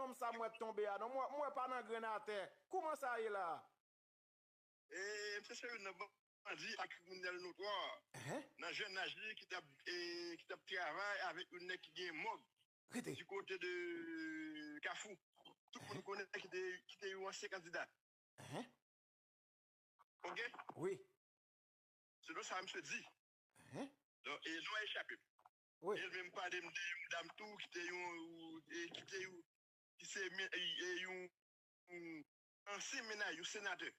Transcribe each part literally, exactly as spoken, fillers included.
nonm sa m wè k tonbe a non. M wè, m wè pa nan grenn atè. Kouman sa ye la? E, misye se youn nan bandi a kriminèl notwa nan jennaj li ki t ap, e, ki t ap travay avèk youn nèg ki gen mòg di kote de Kafou. Tout moun konnen ki te, ki te yon ansyen kandida. Ok? Wi. Selon sa misye di. Donk, e non echape m. Wi. E l menm pale m de yon dam tou ki te yon, e, ki te yon, ki se men- e, e, yon, yon ansyen mennaj yon senatè.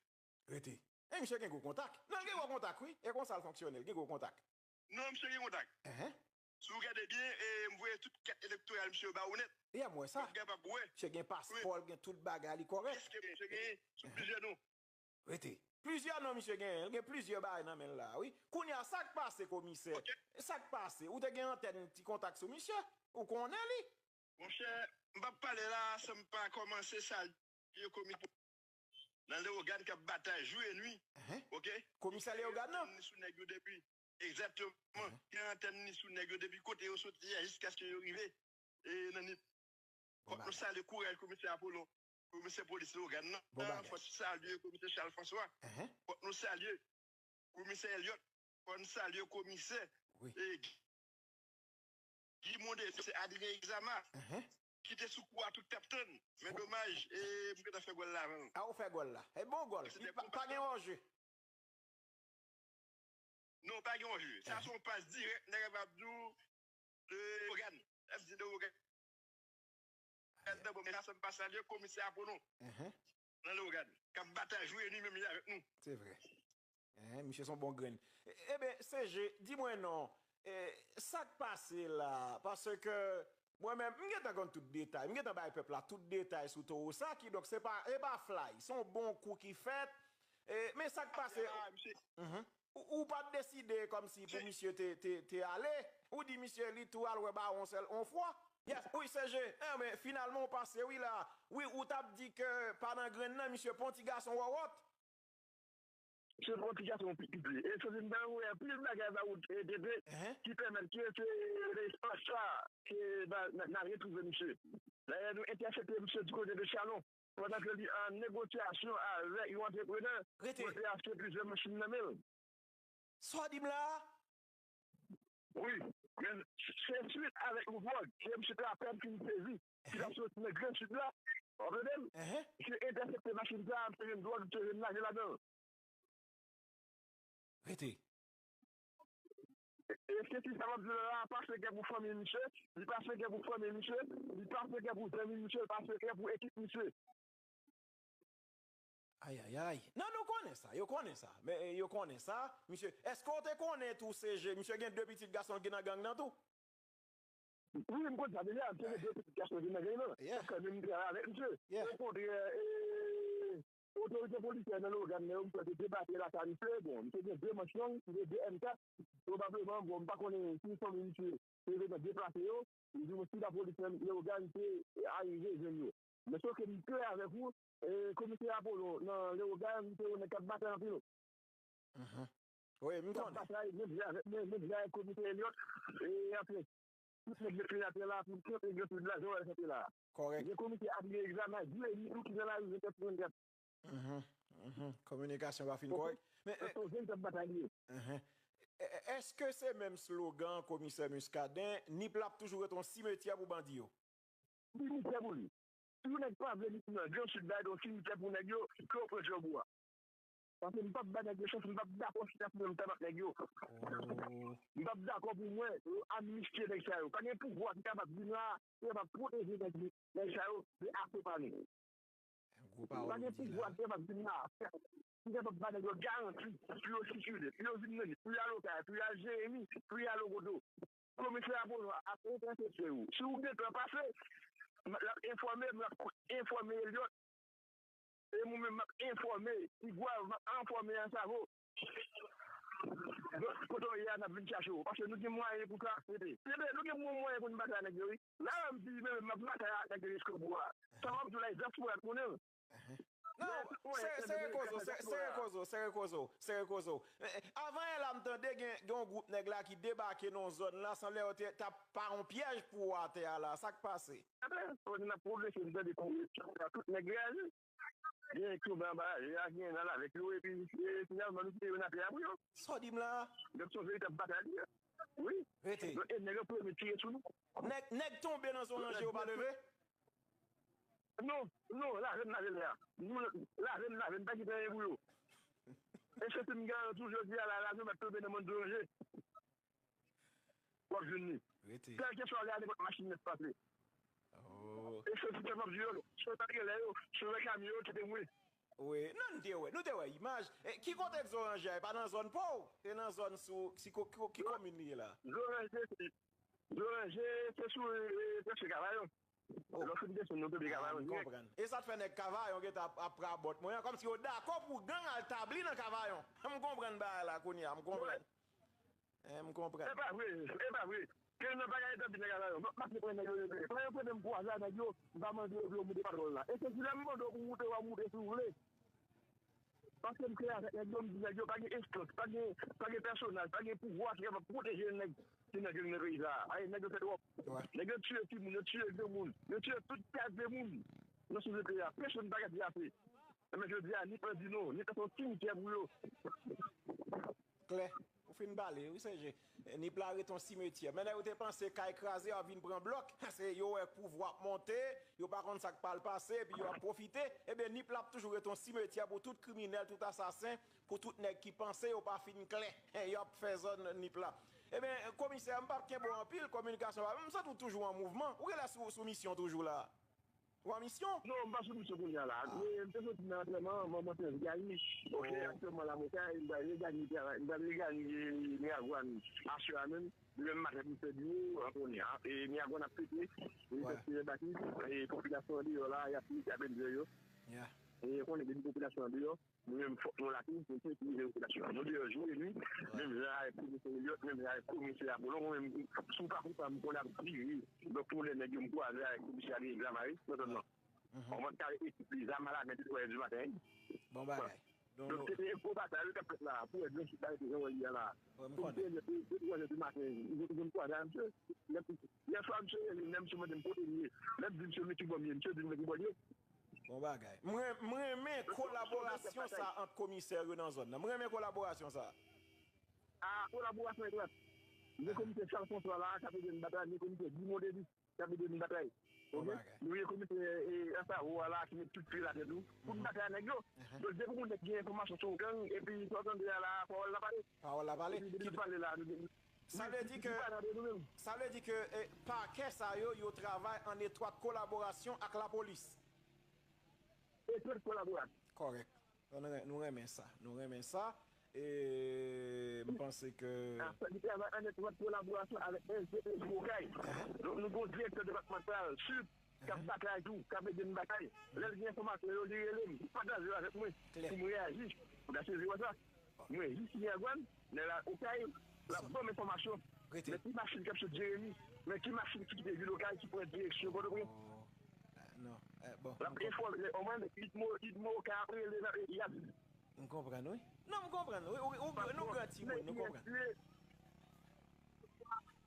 Rete. E misye gen gwo kontak. Non, l gen gwo kontak, wi. E konsa l fonksyone, l gen gwo kontak. Non, misye gen kontak. Si w gade byen, e, m voye tout kat elektoral misye yo ba ou nèt. Ya, m wè sa. W ap kapab wè. Misye gen paspò, l gen tout bagay, li kòrèk. Kiyès ke misye genyen sou plizyè non? Rete. Plizyè non misye genyen, l gen plizyè bagay nan men l la, wi. Kounye a, sa k pase, komisè? Sa k pase? Ou te gen antèn ti kontak sou misye? Ou konnen li? Monchè, m p ap pale la san m pa kòmanse salye komisè nan Leyogàn k ap batay jou e nwi. Ok? Komisè Leyogàn nan? Li sou nèg yo depi. Egzakteman. Gen antèn li sou nèg yo depi kote yo soti a jiskaske yo rive, e, nan nip. Fòk nou salye kouraj komisè Apolon, komisè polis Leyogàn nan. Fòk nou salye komisè Charles François. Fòk nou salye komisè Elliot. Fòk nou salye komisè, e, Guy Mondé, se Adrien Exama ki te sou kou a tout k ap tann. Men domaj, e, m gentan fè gòl la avan l. A, ou fè gòl la. E bon gòl. Pa gen anje. Non, pa gen anje. Sa se yon pas dirèk, nèg ap ap di w, Leyogàn. Ap di Leyogàn. Gad nan bon, men sa se m pa salye komisè Apolon nan Leyogàn k ap batay jou e nwi menm jan avèk nou. Se vre. Hein, misye se yon bon grenn. Eben, C G, di mwen non, e, sa k pase la? Paske mwen menm, m gentan konn tout detay. M gentan bay pèp la tout detay sou towo sa. Kidonk, se pa, e pa flay. Se yon bon kou ki fèt. E, men sa k pase? Ou, ou pa t deside kòmsi pou misye te, te, te ale? Ou di misye li tou al wè bawon sèl on fwa? Yes, wi, C G. Enben, finalman, ou pase, wi, la. Wi, ou t ap di ke pa nan grenn nan, misye pa yon ti gason wòwòt. Se pa yon ti gason pitit li. E se vin nan wè anpil bagay ba ou, e, Dede, ki pèmèt ke se nan espas sa ke n a, n a, n a retwouve misye. Dayè, nou entèsepte misye di kote de Chalon, pandan ke li an negosyasyon avèk yon antreprenè, kote a se plizyè machin nan men l. Sa w di m la a? Wi, men se swit avèk yon dwòg ke misye te apèn fin sezi, ki t ap soti nan Gran Sid la, w ap tande m? Misye entèsepte machin sa a, misye jwenn dwòg, misye jwenn lajan ladan l. Rete. E se ki sa m ap di w la, pa se kè pou fanmi misye, li pa se kè pou fanmi misye, li pa se kè pou zanmi misye, li pa se kè pou ekip misye. Ayayay. Non, nou konnen sa, yo konnen sa. Men, e, yo konnen sa. Misye, èske w te konnen tou, C G, misye gen de pitit gason ki nan gang nan tou? Wi, m konn sa deja, misye gen de pitit gason ki nan gang nan. Paske menm m travay avèk misye. Okontrè, e, otorite polisyè nan Leyogàn nan yo, m kwè te debake lakay misye. Bon, misye gen de manch long, misye gen de M kat. Pwobableman, bon, m pa konnen si fanmi misye te bezwen deplase yo. Li di mwen si lapolis nan Leyogàn te arive jwenn yo. Men sof ke m klè avèk ou, e, komisè Apolon nan Leyogàn, se yon nèg k ap batay anpil. Wi, m konnen. K ap batay menm jan avèk, menm, menm jan avèk komisè Elliot. E, anfen, tout nèg yo fin atè la, pou tout nèg yo fin la, jan w wè l kanpe la. Kòrèk. Gen komisè Adrien Exama, Guy Eni tou ki nan lari vennkat sou vennkat. Kominikasyon pa fin kòrèk. Men, e, se yon jèn k ap batay li ye. E, e, èske se menm slogan komisè Muscadin, Nip la ap toujou rete yon simetyè pou bandi yo? Simetyè pou li. Si yon nèg pa vle Nip nan Gran Sid la, se yon simetyè pou nèg yo, ke yo pran djòb ou a. Paske m p ap ba nèg yo chans, m p ap dakò chita sou menm tab ak nèg yo. M p ap dakò pou mwen, yo amnistiye nèg sa yo. Pa gen pouvwa ki kapab vin la, ki kapab pwoteje nèg, nèg sa yo de asopa nou. Pa gen pouvwa ki kapab vin la, ki kapab ba nèg yo garanti pou yo sikile, pou yo vin nan Nip, pou y al Okay, pou y al Jeremi, pou y al Okoto. Komisè Apollo ap entèsepte ou. Si ou gentan pase, l ap enfòme m, l ap enfòme Elliot. E mwen menm, m ap enfòme Tigwav, m ap enfòme Ansavo. Donk, kote w ye a, n ap vin chache w. Paske nou gen mwayen pou sa. Tande, nou gen bon mwayen pou n batay ak nèg yo, wi. La, m di, men, m ap batay ak nèg yo jiskobou a. Sa w ap di la, e dyaspora k konnen l. Non, sere koze w, sere koze w, sere koze w, sere koze w. Avan yè la, m tande gen yon gwoup nèg la ki debake nan yon zòn la, sanble yo te t ap pa yon pyèj pou atè a la. Sa k pase? Apre, kote n ap pwogrese, m tande tout nèg reyaji. Gen ki tonbe anba raje a, gen nan lavèk yo, epi finalman nou kite yo nan atè a pou yo. Sa w di m la a? Donk se yon veritab batay li ye. Wi. Rete. Donk e nèg yo premye tire sou nou. Nèg, nèg tonbe nan zòn ranje yo pa leve? Non, non, lave m lave lè a. Nou lave m lave, m pa kite anyen pou yo. E se si m gen toujou di a la, lave m ap tonbe nan mòn zoranje. W ap jwenn li. Rete. Kèlkeswa w gade, kot machin nèt pase. Oh. E se si m ap di yo, si w ta gen lè yo, si w wè kamyon yo, kite mwen. Wi, non, nou te wè, nou te wè imaj. E, ki kote k zoranje a? E pa nan zòn pa w? E nan zòn sou, si ko-, ki, ki komin li ye la? Zoranje, se Zoranje, se sou, e, se sou Kavayon. Oh. Lè w fin desann, nou tonbe Kavayon dirèk. Ah, m konprann. E sa t fè nèg Kavayon gentan ap, ap pran bòt mwen an, kòmsi yo dakò pou gang al tabli nan Kavayon. M konprann bagay la kounye a, m konprann. Eh, m konprann. E pa vre, e pa vre. Ke nan bagay etabli nan Kavayon. M ap pase pran nèg yo, yo, yo. Lè yo konnen m kwaze a nèg yo, m pa mande yo pou yo moute patwòl la. E se si lè m mande w pou moute, w ap moute si w vle. Paske m klè avèk nèg yo, m di nèg yo pa gen enstans, pa gen, pa gen pèsonaj, pa gen pouvwa ki kapab pwoteje nèg ki nan gang nan peyi sa a. Ay, nèg yo fè twòp. Nèg yo tiye timoun, yo tiye granmoun, yo tiye tout kalite moun nan sosyete a. Pèsonn pa ka di ase. Ebyen, jodi a, Nip lan di non, Nip lan se yon simityè pou yo. Klè. Ou fin pale, wi, Sèje. Nip la ret yon simetyè. Men lè yo te panse kay kraze, y ap vin pran blòk. Se yo wè pouvwa ap monte, yo pa konn sa k pral pase, epi yo ap pwofite. Ebyen, Nip la ap toujou ret yon simetyè pou tout kriminèl, tout asasen, pou tout nèg ki panse yo pa fin klè. Y ap fè zòn Nip la. Ebyen, komisè, m p ap kenbe w anpil, kominikasyon pa, m santi w toujou an mouvman. Ou genlè sou, sou misyon toujou la. Ou an misyon? Non, m pa sou misyon kounye a la. Ah. Men, m te soti nan antrèman, manman te gayi. Ok, oh, aktyèlman la, mwen kay, m pral reganye travay, m pral reganye Miragwàn aswè a menm. Demen maten pou m fè biwo, an kounye a. E Miragwàn ap pete, e fè tirè baki, e popilasyon an deyò la, y ap mete apèn zè yo. Yeah. E konnen depi popilasyon an deyò, nou menm, fòk nou la tou, pou nou sekirize popilasyon an. Nou deyò jou e nuit, menm jan avèk komisè Eliot, menm jan avèk komisè Apollo, mwen menm, si w pa kontan, m konnen ap vire. Donk, pou lè nèg yo, m kwaze avèk komisè Adrien Gramari, nan zòn nan. On mòd kare ekip li, zam a la men, de twazè di maten. Bon bagay. Donk, se te gwo batay, wi, k ap fèt la, pou wè Blanchit la rete jan w wè l ye a la. Komisè Eliot, de twazè di maten, nou, nou kwaze avèk misye. Yè, yè swa, misye rele m, menm si mande m kote m ye. Lè m di misye men ki bò m ye, misye di m men ki bò l ye. Bon bagay. M ren-, m renmen kolaborasyon sa ant komisè yo nan zòn nan. M renmen kolaborasyon sa. A, kolaborasyon etrèt. Gen komisè Charles François la, k ap ede n batay, gen komisè Guy Mondelis, k ap ede n batay. Bon bagay. Nou gen komisè, e, Ansavo a la, ki met tout pye l atè tou. Pou n batay nèg yo. Donk, depi yon nèg gen enfòmasyon sou yon gang, epi sa w tande a la, pawòl la pale. Pawòl la pale. Epi depi pale la, nou gen Sa vle di ke, sa vle di ke, eh, pakè sa yo, yo travay an etwat kolaborasyon ak lapolis. Etwat kolaborasyon. Kòrèk. Nou, nou, nou renmen sa. Nou renmen sa. E m panse ke... Li travay an etwat kolaborasyon avèk S D S Okay. Donk, nou gen yon direktè depatmantal, Sid, k ap batay tou, k ap ede n batay. Lè l gen enfòmasyon yo, li rele m, li pataje yo avèk mwen pou m reyaji. Ou ta sezi wè sa. Mwen jis Miragwàn, lè l al Okay, l ap ban m enfòmasyon. Men ki machin k ap sot Jeremi, men ki machin ki kite vil Okay, ki pran direksyon Pòtoprens. L ap enfòme, omwen, Itmo, Itmo Okay ap rele nan peyi a. M konprann, wi. Non, m konprann. Wi, wi, wi, nou gran timoun, nou konprann.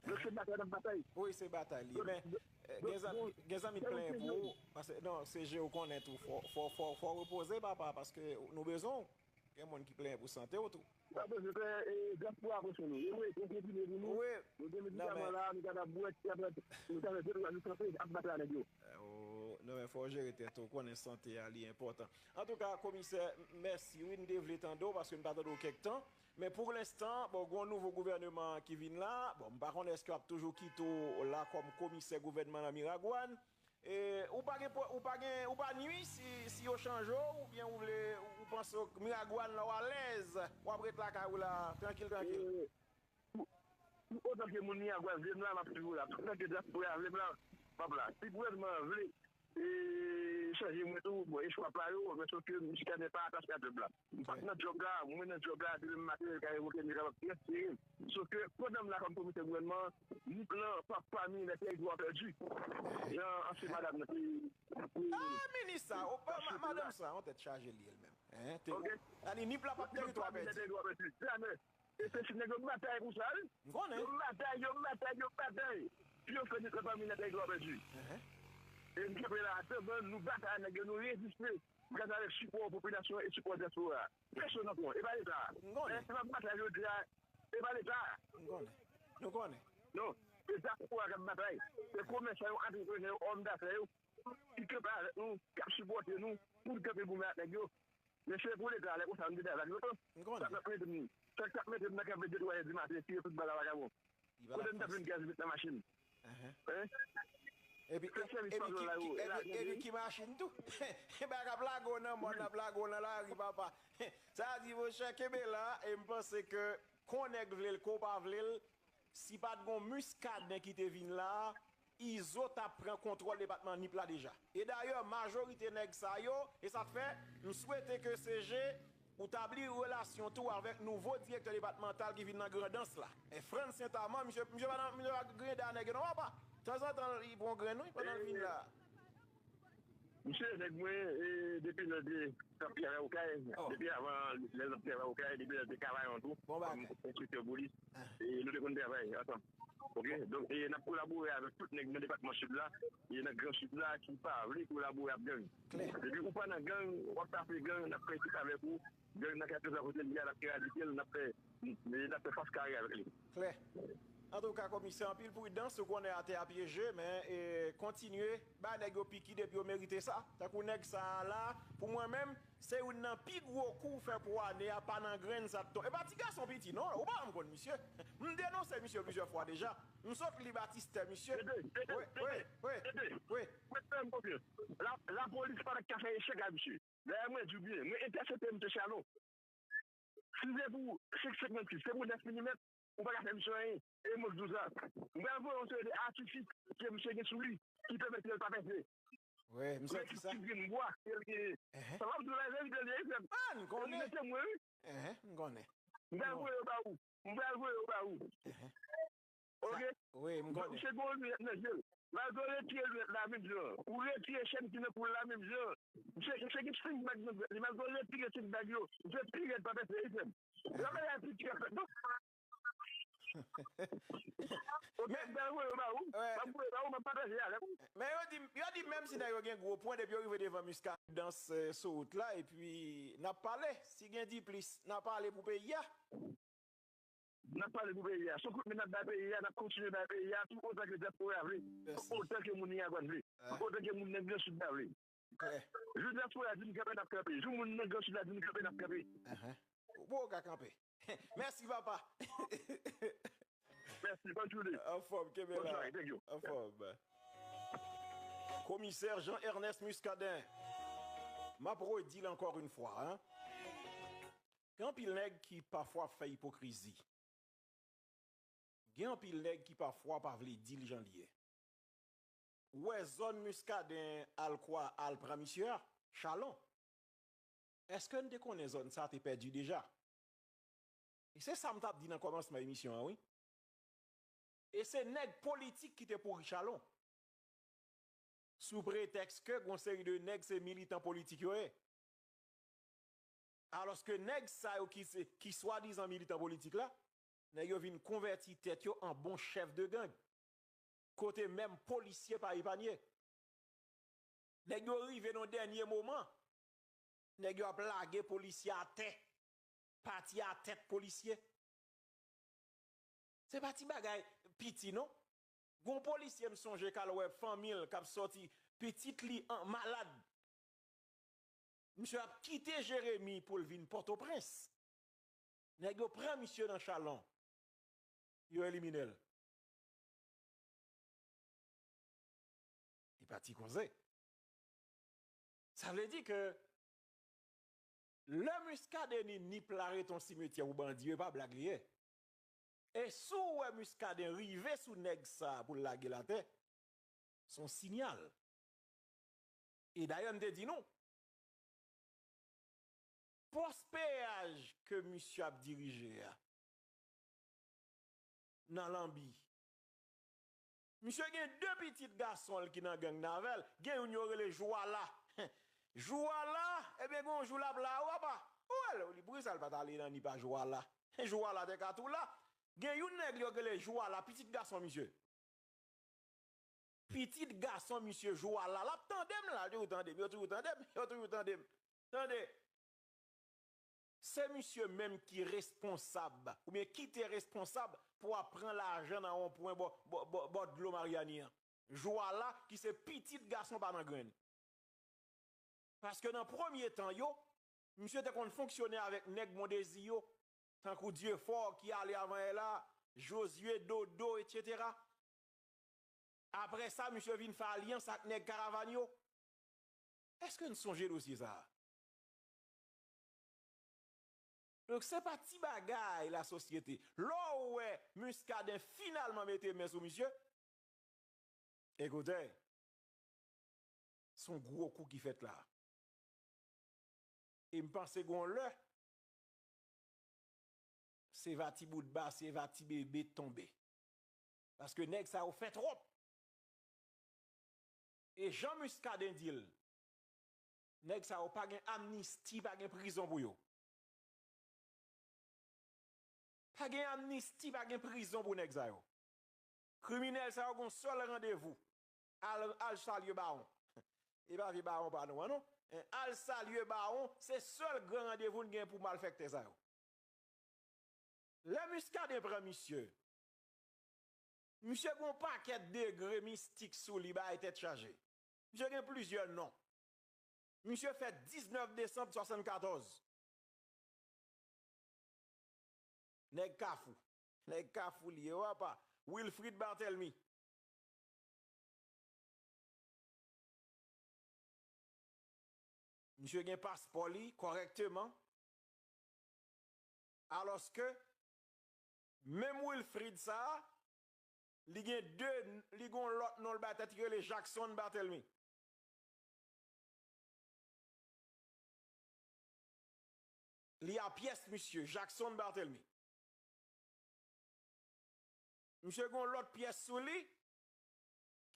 Donk, se batay n ap batay. Wi, se batay li ye. Men, eh, gen zanmi, gen zanmi k plenyen pou ou. Paske, non, se je ou konnen tou. Fò, fò, fò, fò w repoze, papa, paske nou bezwen w. Gen moun ki plenyen pou sante w tou. Sa bezwen fè, eh, dyaspora pran swen nou. E wi, nou kontinye pou nou. Wi. Nou gen medikaman la, nou kapab bwè, nou kapab, nou kapab fè de twa jou sanse, ap batay nèg yo. Eh, oh, non, men fò w jere tèt ou, konnen sante a, li enpòtan. Antouka, komisè, m-, mèsi, wi, n te vle tande w, paske n pa tande w kèk tan. Men pou lenstan, bon, gen yon nouvo gouvèneman ki vin la. Bon, m pa konnen èske w ap toujou kite w la kòm komisè gouvènman nan Miragwàn. E, ou pa gen pwo-, ou pa gen, ou pa nwi si, si yo chanje w, oubyen ou vle, ou panse w Miragwàn la, w alèz, w ap ret lakay ou la, trankil, trankil. E, pou, pou otan ke moun Miragwàn vle m la, m ap toujou la. Pou otan ke dyaspora vle m la, m ap la. Si gouvènman an vle, e, chanje mwen tou, bon, e chwa pa yo, men sòf ke misye pa atache a djòb la. M pa t nan djòb la, mwen nan djòb la, demen maten, yo ka revoke m, yo kapab transfere m. Sòf ke pandan m la kòm komisè gouvènman, Nip lan p ap pami les territoires perdus. Jan ansyen madanm nan te, te... Ah, minis sa, Obama, Madanm sa, yon tèt chaje li, el menm. Hein? Te, ok. Ani, Nip la p ap teritwa pèdi. Jamè. E se si nèg yo batay pou sa, wi. M konnen. Yo batay, yo batay, yo batay. Pou yo fè Nip la pami nan teritwa pèdi. Hein? E m kanpe la, atann, nou batay nèg yo, nou reziste. Gras avèk sipò popilasyon e sipò dyaspora. Pèsonn ankò, e pa Leta. M konnen. Lè se pa batay jodi a, e pa Leta. M konnen. Nou konnen. Non, se dyaspora k ap batay. Se komèsan yo, antreprenè yo, òm dafè yo, ki kanpe avèk nou, k ap sipòte nou, pou n kanpe goumen ak nèg yo. Men se pou Leta, lè konsa, nou te travay ak yo. M konnen. Sa k ap mete m, sa k ap mete m nan kanpe de twa è di maten, tire tout bal a vakabon. Kote m t ap jwenn gaz met nan machin? Hein? Epi, epi, ki, ki, epi, epi ki machin tou? Bagay k ap lage w nan mòn, ap lage w nan lari, papa. Sa di, monchè, kenbe la, e m panse ke, kon nèg vle l, kon pa vle l, si pa t gon Muscadin ki te vin la, Izo t ap pran kontwòl depatman Nip la deja. E dayè, majorite nèg sa yo, e sa k fè, m swete ke C G, ou tabli relasyon tou avèk nouvo direktè depatmantal ki vin nan Grandans la. E Frantz Saint-Amand, misye, misye pa nan, misye pa griyen dèyè nèg yo non, papa. Tanzantan, li pran grenn, wi, pandan l vin la. Misye, nèg mwen, e, depi lè l te, t ap travay Okay, depi avan lè l t ap travay Okay, depi lè l te Kavayon tou, kòm enstriktè polis, e nou te konn travay ansanm. Ok? Donk, e n ap kolabore avèk tout nèg nan depatman Sid la, e nan Gran Sid la, ki pa vle kolabore ak gang. Depi ou pa nan gang, w ap tape gang, n ap fè ekip avèk ou. Gang nan kèlkeswa kote l ye a, n ap eradike l, n ap fè, n ap fè fas kare avèk li. Klè. Antouka, komisè, anpil pridans, ou konnen atè a pyeje, men, e, kontinye bay nèg yo piki depi yo merite sa. Tankou nèg sa a la, pou mwen menm, se youn nan pi gwo kou w fè pou ane a, pa nan grenn sa t tonbe. E pa ti gason piti, non, ou pa janm konn misye. M denonse misye plizyè fwa deja. M sot li batistè misye. Tete, tete, tete, tete. Wi, wi, wi. Mwen fè m konfyans. La, lapolis pa t ka fè echèk a misye. Dayè, mwen di w byen, mwen entèsepte misye Chalon. Si se pou senk senkannsis, se pou nèf milimèt, ou pa ka fè misye anyen. E mwen k di w sa. Mwen pral voye yon seri de atifis ke misye gen sou li, ki pèmèt ke l pa pèse. Wi, m santi sa. Ti grenn bwa ke l genyen. Sa w ap di w la, se verite l ye, frè m. Ah, m konnen. E se mwen, wi. Enhen, m konnen. Mwen pral voye yo ba ou. Mwen pral voye yo ba ou. Enhen. Ok? Wi, m konnen. Misye gen yon linèt nan je l. Malgre w retire linèt la menm jan, ou retire chèn ki nan kou l la menm jan, misye, misye gen senk bag nan dwèt li. Malgre w retire senk bag yo, misye pi rèd pa pèse, wi, frè m. Yon bagay pi ti ap fèt, non? Ok, m pral voye yo ba ou. M ap voye yo ba ou, m ap pataje avèk ou. Men yo di, yo di menm si nèg yo gen gwo pwen, depi yo rive devan Muscadin, eh, sou wout la, epi n ap pale. Si gen diplis, n a pale pou peyi a. N ap pale pou peyi a. Se yon kout men n ap bay peyi a, n ap kontinye bay peyi a, tou otan ke dyaspora vle, tou otan ke moun Miragwàn vle, tou otan ke moun nan Gran Sid la vle. Jou dyaspora di n kanpe, n ap kanpe. Jou moun nan Gran Sid la di n kanpe, n ap kanpe. Ou poko ka kanpe. Mèsi, papa. Mèsi, bòn jounen. Anfòm, kenbe la. Bòn sware, thank you. Anfòm. Komisè Jean Ernest Muscadin, m ap redi l ankò yon fwa, hein. Gen anpil nèg ki pafwa ap fè ipokrizi. Gen anpil nèg ki pafwa pa vle di l jan l ye. Ou wè zòn Muscadin al kwa, al pran misye a, Chalon. Èske n te konnen zòn sa te pèdi deja? E se sa m t ap di nan kòmansman emisyon an, wi. E se nèg politik ki te pouri Chalon. Sou pretèks ke gon seri de nèg se militan politik yo ye. Alòske nèg sa yo ki se, ki swadizan militan politik la, nèg yo vin konvèti tèt yo an bon chèf de gang. Kote menm polisye pa epanye. Nèg yo rive nan dènye moman. Nèg yo ap lage polisye atè. Pati a tèt polisye. Se pa ti bagay piti, non. Gon polisye m sonje k al wè fanmi l k ap sòti, pitit li an malad. Misye ap kite Jeremi pou l vin Pòtoprens. Nèg yo pran misye nan Chalon. Yo elimine l. Li pati koze. Sa vle di ke lè Muscadin di Nip la ret yon simetyè pou bandi yo, e pa blag li ye. E si w wè Muscadin rive sou nèg sa pou l lage l atè, se yon siyal. E dayè, m te di nou, pòs peyaj ke misye ap dirije a, nan Lanbi, misye gen de pitit gason l ki nan gang nan avè l. Gen youn yo rele Jwala. Jou a la, ebyen, gen yon jou l ap la, ou apa. Ou wè, li poukisa l pa t ale nan ni pa jou a la. Jou a la te ka tou la. Gen youn nèg li yo rele Jou a la, pitit gason misye. Pitit gason misye Jou a la, l ap tande m la, yo toujou tande m, yo toujou tande m, yo toujou tande m. Tande. Se misye menm ki responsab, oubyen ki te responsab pou ap pran lajan nan wonpwen bò, bò, bò, bò dlo Maryani an. Jou a la, ki se pitit gason pa nan grenn. Paske nan premye tan yo, misye te konn fonksyone avèk nèg Mondezi yo, tankou Dyefò ki ale avan yè la, Jozye, Dodo, etsetera. Apre sa, misye vin fè alyans ak nèg Karavàn yo. Èske n sonje dosye sa a? Donk, se pa ti bagay, lasosyete. Lè w wè Muscadin finalman mete men sou misye, ekoute, se yon gwo kou ki fèt la. E m panse gon lè, se va ti bout ba, se va ti bebe tonbe. Paske nèg sa yo fè twòp. E jan Muscadin di l, nèg sa yo pa gen amnisti, pa gen prizon pou yo. Pa gen amnisti, pa gen prizon pou nèg sa yo. Kriminèl sa yo gon sèl randevou. Al, al salye Bawon. E pa vye Bawon pa nou an, non. En, al salye Bawon, se sèl gran randevou n gen pou malfèktè sa yo. Lè Muscadin pran misye, misye gon pakèt degre mistik sou li, bagay tèt chaje. Misye gen plizyè non. Misye fèt diznèf desanm swasannkatòz. Nèg Kafou. Nèg Kafou li ye, w apa. Wilfrid Barthélemy. Misye gen paspò li kòrèkteman. Alòske, menm Wilfrid sa a, li gen de, li gon lòt non l bay tèt, li rele Jackson Barthélemy. Li a pyès misye, Jackson Barthélemy. Misye gon lòt pyès sou li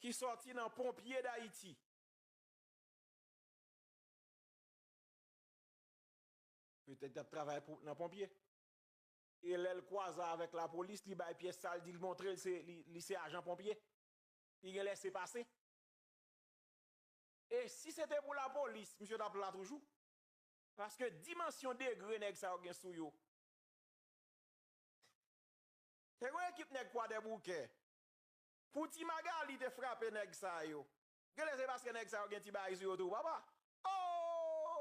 ki sòti nan Ponpye Dayiti. Petèt l t ap travay pou, nan ponpye. E lè l kwaze avèk lapolis, li bay pyès sa, l di l montre l se, li, li se ajan ponpye. Li gen lèsepase. E si se te pou lapolis, misye t ap la toujou. Paske dimansyon degre nèg sa yo gen sou yo. Te gen ekip nèg Kwadèboukè. Pou Ti Magali te frape nèg sa yo. Genlè se paske nèg sa yo gen ti bagay sou yo tou, papa. Oh!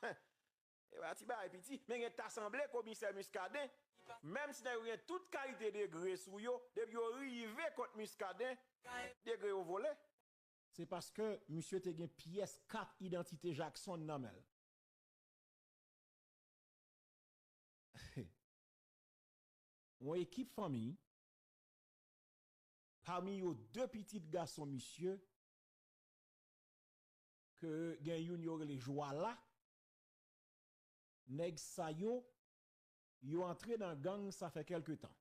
E pa ti bagay piti, men gen ta sanble komisè Muscadin, menm si nèg yo gen tout kalite degre sou yo, depi yo rive kot Muscadin, degre yo vole. Se paske misye te gen pyès kat idantite Jackson nan men l. Yon ekip fanmi, pami yo de pitit gason misye, ke gen youn yo rele Jwala, nèg sa yo, yo antre nan gang sa fè kèlke tan.